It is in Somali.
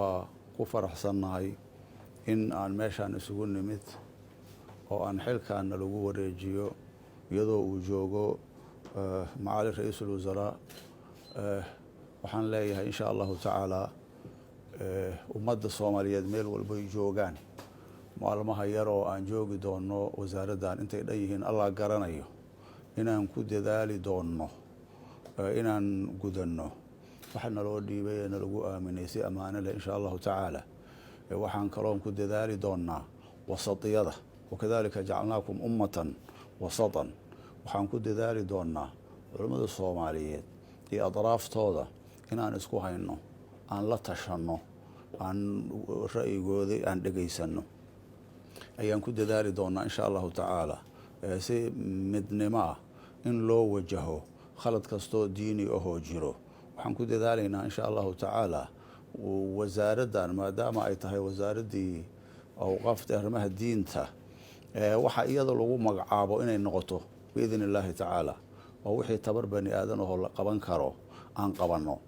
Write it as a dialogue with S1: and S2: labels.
S1: Waa ku faraxsannahay in aan meeshaan isugu nimid oo aan xilkaana lagu wareejiyo, iyadoo uu joogo macaali ra-iisul wasaraa. Waxaan leeyahay, insha Allahu tacaala, ummadda Soomaaliyeed meel walbay joogaan, maalmaha yar oo aan joogi doonno wasaaraddan, intay dhan yihiin Allah garanayo, inaan ku dadaali doonno inaan gudanno waxa naloo dhiibay ee nalagu aaminay si ammaano leh, insha Allahu tacaala. Waxaan kaloon ku dadaali doonnaa wasatiyada. Wakadalika jacalnaakum ummatan wasatan. Waxaan ku dadaali doonnaa culimmada Soomaaliyeed iyo adraaftooda inaan isku hayno, aan la tashanno, aan ra'yigooda aan dhegaysanno ayaan ku dadaali doonnaa, insha Allahu tacaala, si midnimo ah in loo wajaho khalad kastoo diini ahoo jiro. Waxaan ku dadaalaynaa, insha Allahu tacaala, wasaaraddan maadaama ay tahay wasaaraddii awqaafta, arrimaha diinta, waxa iyada lagu magacaabo inay noqoto, biidni Illaahi tacaala, oo wixii tabar bani aadan ahoo la qaban karo aan qabanno.